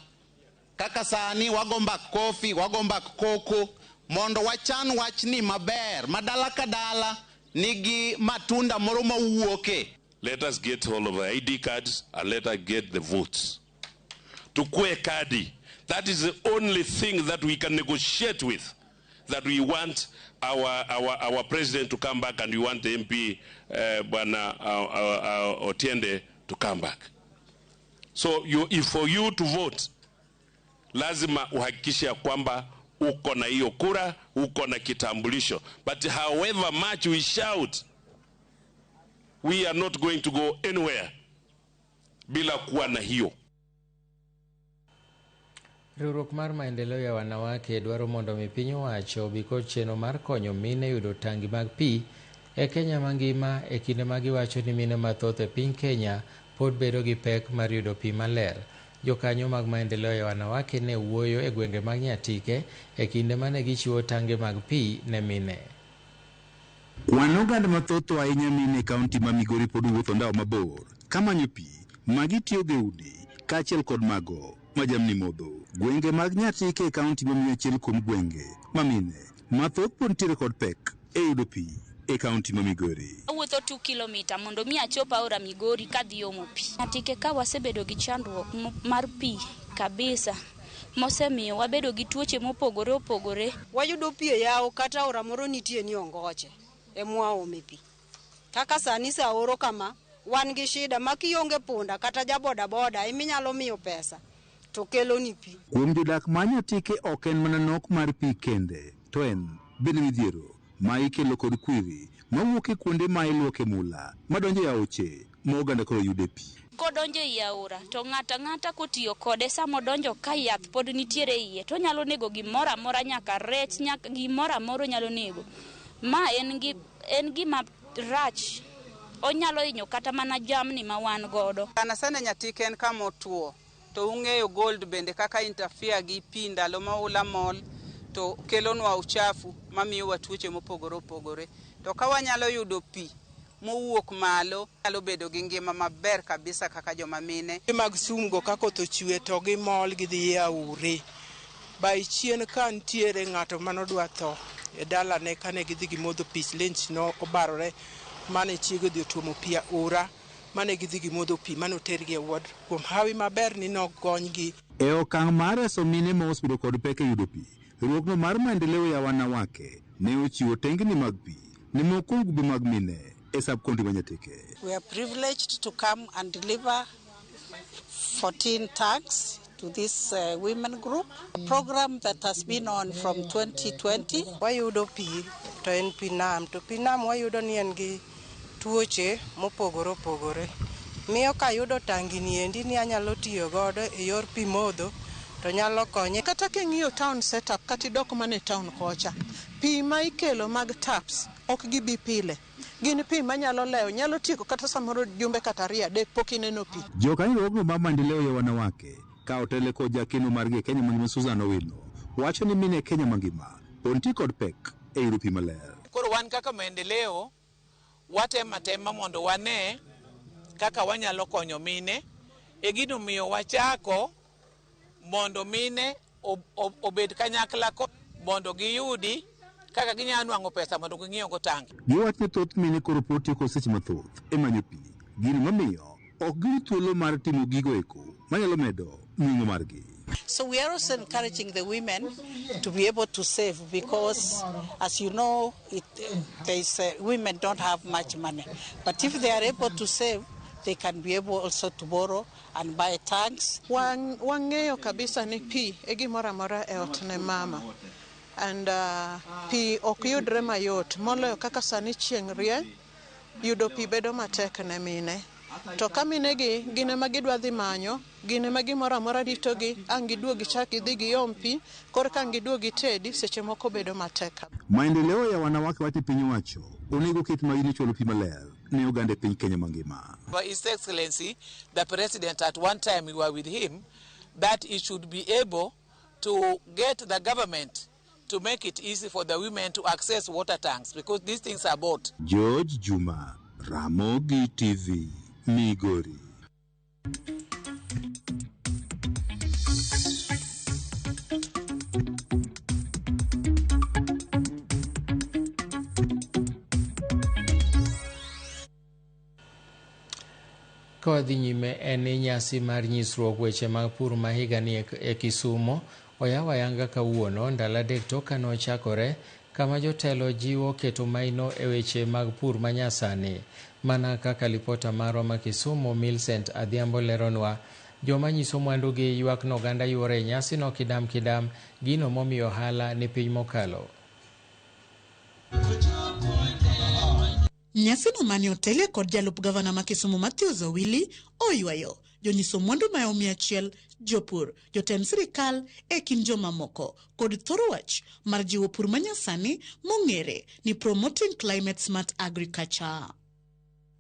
Speaker 6: Kaka sani wago mbak kofi, wago mbak koko, mondo wachan wachni maber ma dala ka dala nigi matunda moro mawuoke.
Speaker 7: Let us get all of the ID cards and let us get the votes. Tukue kadi. That is the only thing that we can negotiate with, that we want our president to come back and we want the MP Bwana Otiende to come back. So if for you to vote, lazima uhakikishe ya kwamba uko na hiyo kura, uko na kitambulisho. But however much we shout, we are not going to go anywhere bila kuwa na hiyo.
Speaker 1: Riwruok mar maendeleo ya wanawake dwaro mondo mi piny owacho obi kod chenro mar konyo mine yudo tangi mag pi e Kenya mangima e kinde ma giwacho ni mine mathoth e piny Kenya pod bedo gi pek mar yudo pi maler. Jokanyo mag maendeleo ya wanawake ne wuoyo e gwenge mag Nyatike e kinde mane gichiwo tange mag pi ne mine.
Speaker 9: Kwan oganda mathoth ahinya mine e kaunti ma Migori pod wuotho ndawa mabor kamanyo pi ma gitiyogo e udi kaachiel kod mago ma jamni modho. Gwenge mag Nyatike e kaunti mamiyo achiel kuom gwenge ma mine mathoth pod nitiere kod pek e yudo pi e kaunti ma Migori.
Speaker 26: Awuotho 2 kilomita mondo mi achop aora Migori kadhi omo pi. Nyatike ka wasebedo gi chandruok mar pi kabisa mosemiyo wabedo gi tuoche mopogore opogore.
Speaker 27: Wayudo pi e yawo kata aora moro nitie ni Ongoche emwaome pi. Kaka sani sa oro kama wan gi shida ma kionge punda kata ja boda boda eminyalo miyo pesa to keloni pi.
Speaker 9: Kuom jodak ma Nyatike ok en mana nok mar pi kende, to en bende midhiero ma ikelo kod kwiri mawuok e kuonde ma iluoke mula madonjo e aoche ma oganda koro yude pi.
Speaker 26: Kodonjo ei aora to ng'ato ang'ata kotiyo kode samodonjo ka yath pod nitiere iye to onyalo nego gimoro amora nyaka rech nyaka gimoro amora onyalo nego. Ma en gima rach, onyalo hinyo kata mana jamni ma wan godo.
Speaker 28: Sana sana Nyatike en kama otuo to ung'eyo gold bende kaka interfere gi pi ndalo ma oula mol to kelonwa uchafu mamiyowa tuoche mopogore opogore. To ka wanyalo yudo pi mowuok malo nyalo bedo gi ngima maber kabisa kaka joma mine.
Speaker 29: Mag sumgo ka koth ochwe to gimol gidhi e aore.
Speaker 8: By chien ka nitiere ng'ato manodwa tho e dalane kane gidhi gimodho pi, silenj no obarore mane chiege odhi otuomo pi aora mane gidhi gimodho pi mane otergi e ward. Kuom hawi maber ni nogonygi.
Speaker 9: E okang' mar reso mine ma osebedo kod pek e yudo pi, riwruogno mar Maendeleo ya Wanawake ne ochiwo tengni mag pi ne moko kuom grube mag mine e sub-county ma Nyatike.
Speaker 10: We are privileged to come and deliver 14 tanks to this women group, a program that has been on from 2020.
Speaker 11: Wayudo pi to en pi nam, to pi nam wayudo ni en gi tuoche mopogore opogore. Miyo kayudo tangi ni endi ni anyalo tiyo godo e yor pi modho to nyalo konye.
Speaker 12: Kata king'iyo town setup kata idok mana e town kocha, pi ma ikelo mag taps ok gibi pile. Gin pi manyalo lewo, nyalo tieko kata samoro jumbe kata 2 3 pok ineno pi.
Speaker 9: Jokanyo riwruogno mar Maendeleo ya Wanawake ka otele kod jakeno margi e Kenya mangima Susan Owino wacho ni mine e Kenya mangima pod nitie kod pek e yudo pi maler.
Speaker 13: Koro wan kaka Maendeleo watemo atema mondo wane kaka wanyalo konyo mine e gino miyo wachako mondo mine obed kanyakla mondo giyudi kaka ginyalo nwang'o pesa mondo ging'iew go tangi.
Speaker 9: Giwacho ni thoth mine koro pod tiyo kod seche mathoth e manyo pi, gino mamiyo ok giyud thuolo mar timo gigo eko manyalo medo nweng'o margi.
Speaker 10: So we are also encouraging the women to be able to save because, as you know, women don't have much money. But if they are able to save, they can be able also to borrow and buy tanks.
Speaker 12: Wang'eyo kabisa ni pi e gimoro amora e ot ne mama. And pi ok yudre mayot, moloyo kaka sani chieng' rieny, yudo pi bedo matek ne mine. To ka minegi gin ema gidwa dhi manyo, gin ema gimoro amora ritogi, ang' giduog gichak gidhi giom pi, korka ang' giduog gitedi, seche moko bedo matek.
Speaker 9: Maendeleo ya Wanawake wacho ni piny owacho onego ket maino chwalo pi maler ne oganda e piny Kenya mangima.
Speaker 13: His Excellency, the President, at one time we were with him, that he should be able to get the government to make it easy for the women to access water tanks, because these things are bought.
Speaker 9: George Juma, Ramogi TV, Migori.
Speaker 1: Ka wadhi nyime en ni nyasi mar nyisruok weche mag pur ma higani e Kisumo oyaw ayanga kawuono ndalo 3 tok ka nochakore, kama jotelo jiwo keto maino e weche mag pur manyasani. Mana kaka lipota marwa ma Kisumo Millicent Adhiambo leronwa, joma nyiso mwandugi ywak ni oganda yuore e nyasino kidam kidam, gino momiyo ohala ni piny mokalo.
Speaker 14: Nyasino mane otelie kod jalup gavana ma Kisumu Matthews Owili oywayo jonyiso mwandu mayo 100, jopur, jotend sirikal e kind jomamoko kod thoro wach mar jiwo pur manyasani mong'ere ni Promoting Climate Smart Agriculture.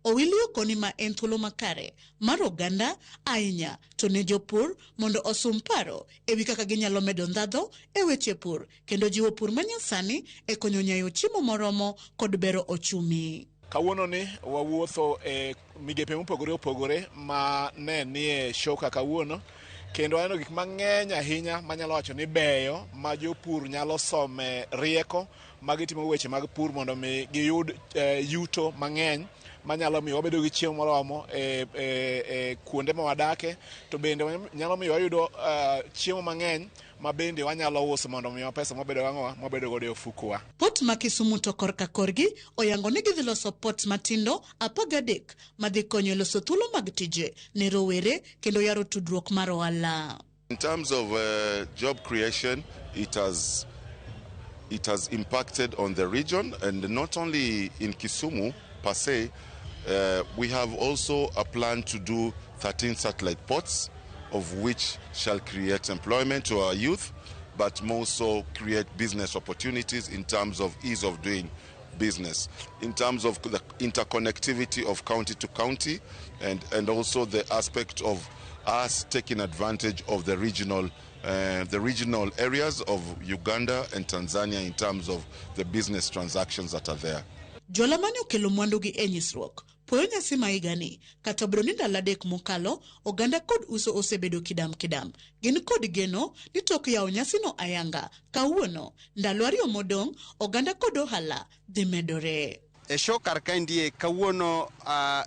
Speaker 14: Owili okoni ma en thuolo makare mar oganda ahinya to ne jopur mondo osum paro ewi kaka ginyalo medo ndhadho e weche pur kendo jiwo pur manyasani e konyo nyayo chiemo moromo kod bero ochumi.
Speaker 15: Kawuono ni wawuotho e migepe mopogore opogore ma ne nie show ka kawuono, kendo aneno gik mang'eny ahinya manyalo wacho ni beyo ma jopur nyalo some rieko ma gitimo weche mag pur mondo mi giyud yuto mang'eny manyalo miyo wabedo gi chiemo moromo e kuonde ma wadake, to bende nyalo miyo wayudo chiemo mang'eny ma bende wanyalo uso mondo miwa pesa mwabedo gang'owa mwabedo godo e ofukuwa.
Speaker 14: Port ma Kisumu to korka korgi oyango ni gidhi loso port matindo 13 madhi konyo e loso thuolo mag tije ne rowere kendo yaro tudruok mar ohala.
Speaker 17: In terms of job creation, it has impacted on the region, and not only in Kisumu per se. We have also a plan to do 13 satellite ports, of which shall create employment to our youth, but more so create business opportunities in terms of ease of doing business, in terms of the interconnectivity of county to county, and also the aspect of us taking advantage of the regional areas of Uganda and Tanzania in terms of the business transactions that are there.
Speaker 14: Jola mane okelo mwandugi e nyisruok puoyo nyasi ma higani kata obedo ni ndalo 3 mokalo oganda kod uso osebedo kidam kidam. Gin kod geno ni tok yawo nyasino ayanga kawuono ndalo 2 modong' oganda kod ohala dhi medore.
Speaker 2: E show kar kaendie kawuono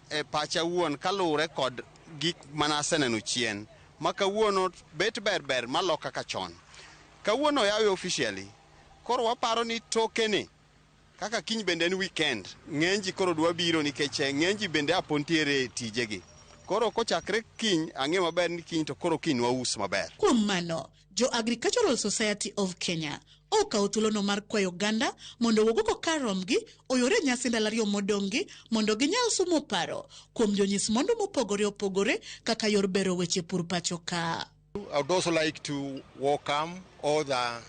Speaker 2: e pacha wuon kaluwore kod gik mana aseneno chien ma kawuono bet ber ber malo kaka chon. Kawuono yawe officially koro waparo ni tokeni kaka kiny bende en weekend ng'eny ji koro dwa biro nikech ng'eny ji bende apo ntiere tijegi. Koro kochakre kiny ang'e maber ni kiny to koro kiny waus maber.
Speaker 14: Kuom mano, jo Agricultural Society of Kenya okawo thuolono mar kwayo oganda mondo owuog oko kar romgi oyore nyasi ndalo 2 modong'gi mondo ginyal somo paro kuom jonyis mwandu mopogore opogore kaka yor bero weche pur pacho ka.
Speaker 5: I would also like to welcome all the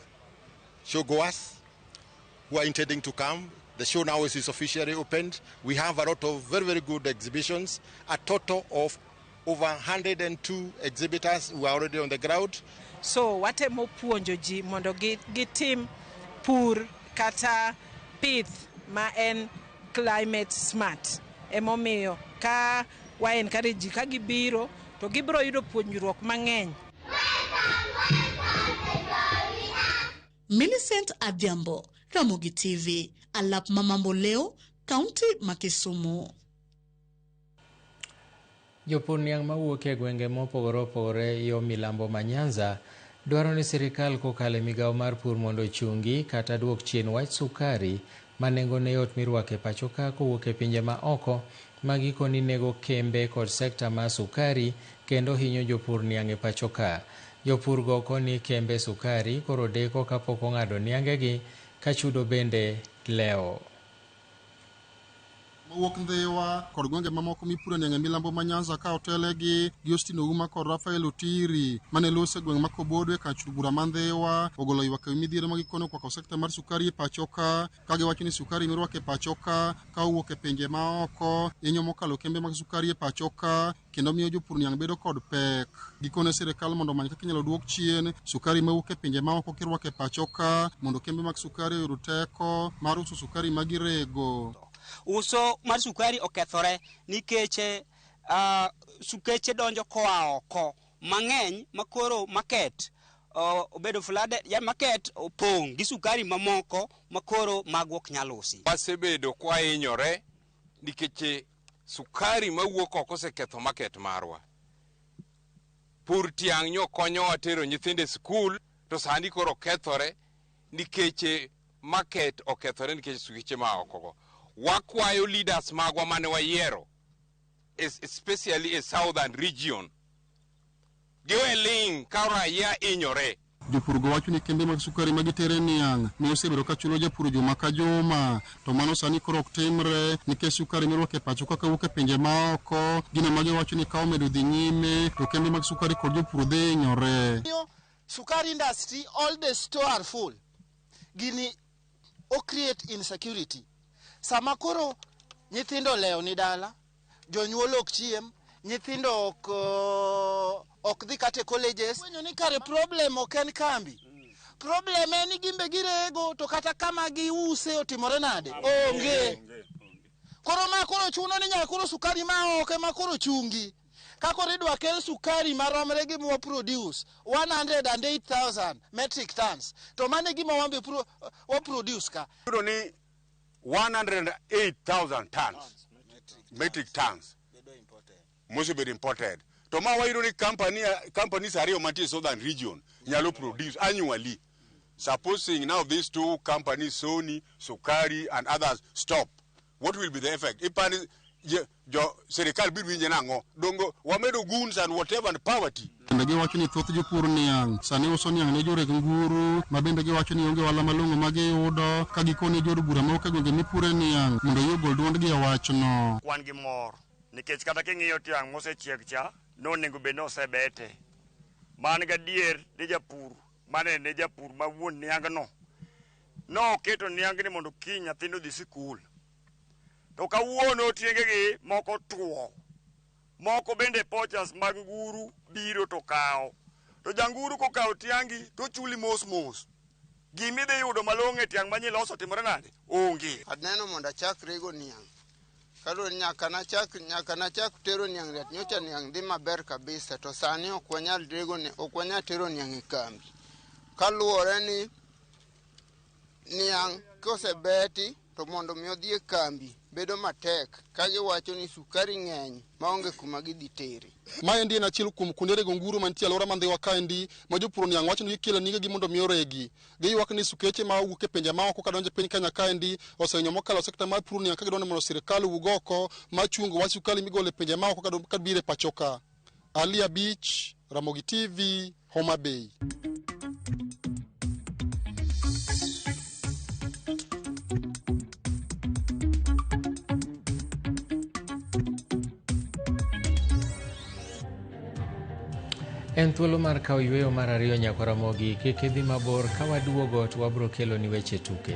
Speaker 5: showgoers who are intending to come. The show now is officially opened. We have a lot of very, very good exhibitions, a total of over 102 exhibitors who are already on the ground.
Speaker 8: So watemo puonjo ji mondo gitim pur kata pith ma en climate smart. Emomiyo ka wa encourage ji ka gibiro to gibiro yudo puonjruok mang'eny.
Speaker 14: Millicent Adhiambo, Ramogi TV, alap Mamambo Leo, Kaunti ma Kisumu.
Speaker 1: Jopur niang' mawuok e gwenge mopogore opogore yo milambo ma Nyanza dwaro ni sirikal kokalo e migawo mar pur mondo ochungi kata duok chien wach sukari ma nengone yot mirwako e pacho ka kowuok e pinje ma oko ma gikoni nego kembe kod sekta mar sukari kendo hinyo jopur niang' e pacho ka. Jopur go koni kembe sukari koro deko kapok ong'ado niangegi ka chudo bende lewo.
Speaker 16: Mawuok Ndhiwa kod gwenge mamoko mipuro niang' e milambo ma Nyanza ka otelegi gi Austin Ouma kod Rafael Otiri mane lose gweng' ma Kobodo e kar bura ma Ndhiwa ogolo ywak ewi midhiero ma gikono okwako sekta mar sukari e pacho ka giwacho ni sukari mirwako e pacho ka owuok e pinje ma oko hinyo mokalo kembe mag sukari e pacho ka kendo miyo jopur niang' bedo kod pek. Gikone sirikal mondo omany kaka inyalo duok chien sukari mawuok e pinje ma oko kirwako e pacho ka mondo kembe mag sukari oyud teko mar uso sukari ma girego.
Speaker 18: Uso mar sukari okethore nikech sukeche donjo koa oko mang'eny makoro market obedo flooded, ya market opong' gi sukari mamoko makoro magwa ok nyal usi.
Speaker 19: Wasebedo kwahinyore nikech sukari mawuok oko oseketho market marwa. Pur tiang' nyo konyowa tero nyithindo e skul to sani koro okethore nikech market okethore nikech sukeche ma oko go. Wakwayo leaders magwa mane wayiero, especially e southern region, giwe ling' ka raia hinyore.
Speaker 16: Jopur go wacho ni kembe mag sukari ma gitere niang' ne osebedo ka chulo japur juma ka juma to mano sani koro ok timre nikech sukari mirwako e pacho kaka wuok e pinje ma oko. Gino ma giwacho ni ka omedo dhi nyime to kembe mag sukari kod jopur dhi hinyore.
Speaker 20: Sukari industry, all the store are full. Gini o create insecurity. Sama koro nyithindo lewo ni dala, jonyuol ok chiem, nyithindo ok dhi kata e colleges. Fwenyo ni kare problem ok en kambi. Problem en ni gimbe girego to kata kama giuse otimore nade? Onge. Koro ma koro chuno ni nyaka koro sukari ma oko ema koro chungi. Ka koro idwa kel sukari maromre gi mwa produce 108,000 metric tons. To mano e gima wambe wa produce ka.
Speaker 21: Yudo ni 108,000 tons, metric tons, mosebedo imported. To ma wayudo ni companies ariyo mantie southern region nyalo produce annually. Supposing now these two companies, Sony, Sukari and others, stop, what will be the effect? Ipani jo sirikal biro winje nang'o? Dongo wamedo goons and whatever and poverty.
Speaker 16: Bende giwacho ni thoth jopur niang' sani uso niang' ne joreg nguru ma bende giwacho ni onge ohala malong'o ma giyudo ka gikone jood bura mawuok e gwenge mipure niang' mondo oyie ogol duondgi e wachno.
Speaker 22: Wan gi mor nikech kata king'iyo tiang' mosechiek cha nonego bed ni osebete. Man gadier ni japur mane ne japur ma wuon niang'no noketo niang'ni mondo kiny nyathino odhi sikul. To kawuono tiengegi moko tuo. Moko bende poachers mag nguru biro to kawo. To janguru kokawo tiangi to chuli mos mos. Gima idhi yudo malong'o e tiang' manyiloso timore nade? Onge.
Speaker 29: Aneno mondo achak rego niang'.
Speaker 3: Kaluwore ni nyaka nachak tero niang' riat, nyocha niang' dhi maber kabisa, to sani ok wanyal rego, ok wanyal tero niang' e kambi. Kaluwore ni niang' kosebeti to mondo mi odhi e kambi bedo matek ka giwacho ni sukari ng'eny maonge kuma gidhi tere.
Speaker 16: Maendi en achiel kuom kuonde rego nguru mantie alwora ma Ndhiwa kaendi ma jopur niang' wacho ni gikelo nigegi mondo mi oregi. Giywak ni sukeche ma wuok e pinje maoko kadonjo e piny Kenya kaendi osehinyo mokalo sekta mar pur niang' ka gidwaro ni mondo sirkal owuog oko mar chungo wach sukari migolo e pinje maoko kabiro e pacho ka. Ali Abich, Ramogi TV, Homa Bay.
Speaker 1: En thuolo mar kawo yueyo mar ariyo nyakwa Ramogi, kik idhi mabor ka waduogo to wabro kelo ni weche tuke.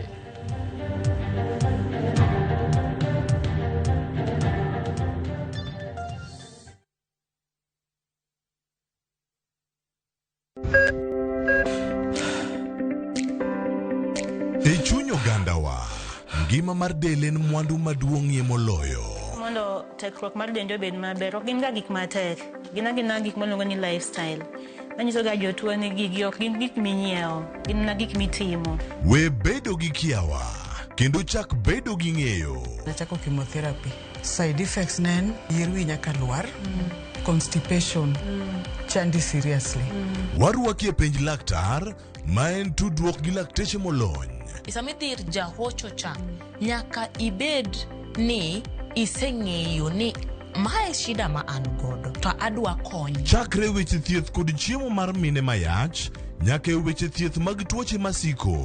Speaker 28: E chuny ogandawa, ngima mar del en mwandu maduong'ie moloyo.
Speaker 4: Mondo tekruok mar dendi obed maber, ok gin ga gik matek. Gin agina gik miluongo ni lifestyle. Manyiso ga jotuo ni gigi ok gin gik minyiewo, gin mana gik mitimo.
Speaker 28: We bedo gi kiawa kendo chak bedo gi ng'eyo.
Speaker 6: Nachako chemotherapy. Side effects ne en yier wi nyaka lwar, constipation, chandi seriously.
Speaker 28: Warwaki e penj laktar ma en tudruok gi lakteche molony.
Speaker 7: Sama idhi ir jahocho cha, nyaka ibed ni iseng'eyo ni mae shida ma an godo to adwa kony.
Speaker 28: Chakre weche thieth kod chiemo mar mine mayach nyaka e weche thieth mag tuoche masiko.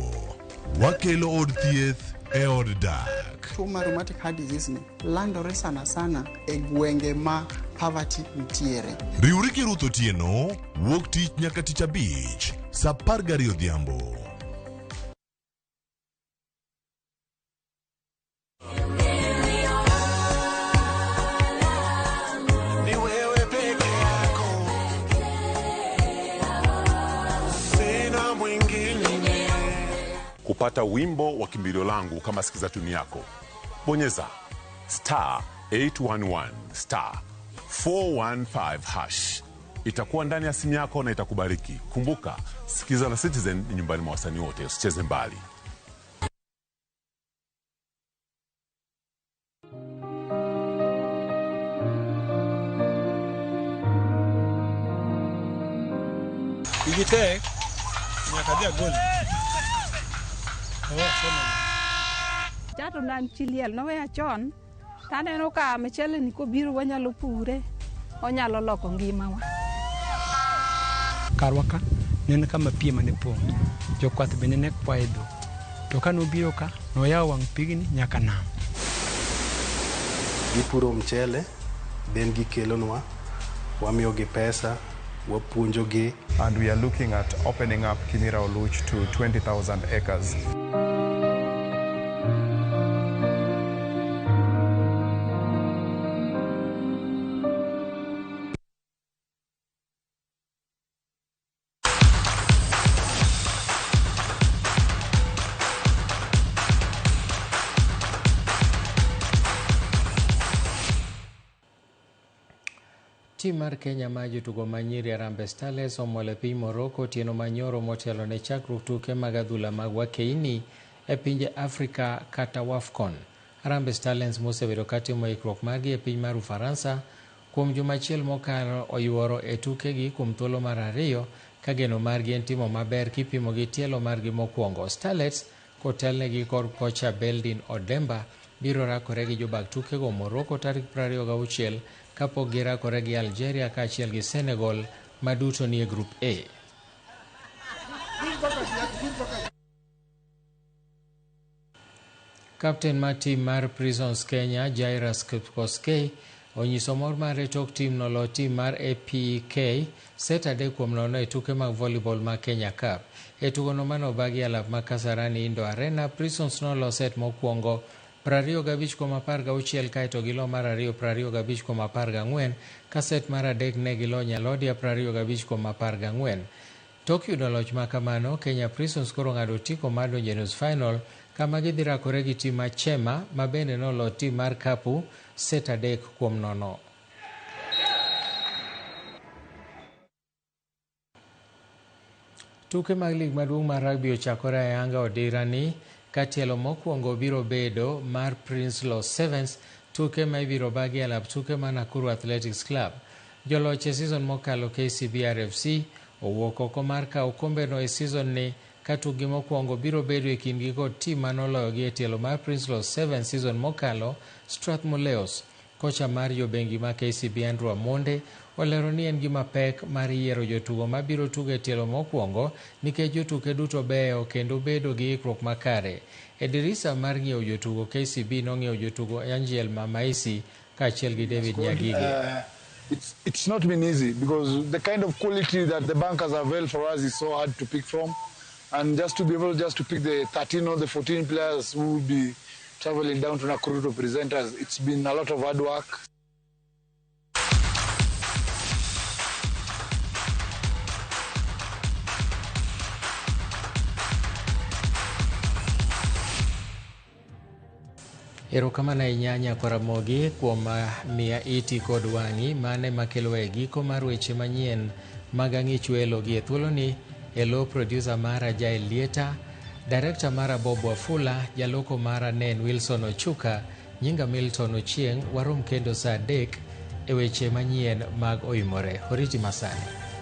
Speaker 28: Wakelo od thieth e od dak.
Speaker 23: Tuo mar rheumatic heart disease ni landore sana sana e gwenge ma poverty nitiere.
Speaker 28: Riwri gi Ruth Otieno wuok tich nyaka tich abich saa 12 odhiambo.
Speaker 24: Ni wewe peke yako, sina mwingine.
Speaker 25: Kupata wimbo wa kimbilio langu kama sikiza tuni yako, bonyeza star 811 star 415 hash. Itakuwa ndani ya simu yako na itakubariki. Kumbuka, sikiza na Citizen ni nyumbani mwa wasanii wote, usicheze mbali.
Speaker 27: Igi tek, nyaka adhi agol.
Speaker 29: Chato nan chi liel noweya chon, taneno ka mchele ni kobiro wanyalo pure, onyalo loko ngimawa.
Speaker 30: Karwa ka ne en kama pi ema ne pong', jokwath bende ne kwaye dhok. To ka nobiro ka, noyawo wang' pigni nyaka nam.
Speaker 31: Gipuro mchele, then gikelonwa, wamiyogi pesa, wapuonjogi.
Speaker 32: And we are looking at opening up Kimira Oluch to 20,000 acres.
Speaker 1: Tim mar Kenya ma jotugo ma nyiri Harambee Starlets omol e piny Morocco otieno manyoro motelo ne chakruok tuke mag adhula mag wakeini e pinje Afrika kata WAFCON. Harambee Starlets mosebedo katimo ikruok margi e piny mar Ufaransa kuom juma achiel mokalo oyuoro e tukegi kuom thuolo mar ariyo ka geno margi en timo maber kipimo gi tielo margi mokwongo. Starlets kotelnegi kod kocha Beldin Odemba biro rakore gi jobag tukego Morocco tarik 26 kapok girakore gi Algeria kaachiel gi Senegal maduto nie grup A. Kapten mar tim mar Prisons Kenya Jairus Kipkoskei onyiso mor mare tok tim nolo tim mar APK set 3-0 e tuke mag volleyball mag Kenya Cup. E tugono manobagi alap ma Kasarani Indoor Arena, Prisons nolo set mokwongo 25-16 kaeto gilo mar ariyo 25-14 ka set mar adek ne gilo Nyalodia 25-14. Tok yudo loch makamano, Kenya Prisons koro ng'ado otiko mar donjo e nus final kama gidhi rakore gi tim mar Chema ma bende nolo tim mar Kapu set 3-0. Tuke mag lig maduong' mar rugby ochakore ayanga odira ni ka tielo mokwongo biro bedo mar Prinsloo Sevens, tuke ma ibiro bagi e lap tuke mar Nakuru Athletics Club. Joloch e season mokalo KCB RFC owuok oko mar kawo okombeno e season ni ka tukgi mokwongo biro bedo e kindgi kod tim manoloyogi e tielo mar Prinsloo Sevens season mokalo Strathmore Leos. Kocha mar jobengi ma KCB Andrew Amonde olero ni en gima pek mar yiero jotugo mabiro tugo e tielo mokwongo nikech jotuke duto beyo kendo bedo gi ikruok makare. E dirisa mar ng'iewo jotugo, KCB nong'iewo jotugo Angel Mamaisi kaachiel gi David Nyagige.
Speaker 2: It's not been easy because the kind of quality that the bankers avail for us is so hard to pick from. And just to be able just to pick the 13 or the 14 players who will be traveling down to Nakuru to present us, it's been a lot of hard work.
Speaker 1: Erokamano ahinya Nyakwaramogi kuom miya iti kod wang'i mane makelo e giko mar weche manyien mag Ang'ich Welo gi e thuoloni e lo producer mara Jael Lieta, director mara Bob Wafula, jaloko mara ne en Wilson Ochuka, nyinga Milton Ochieng', warom kendo saa 3 e weche manyien mag Oimore. Oriti masani.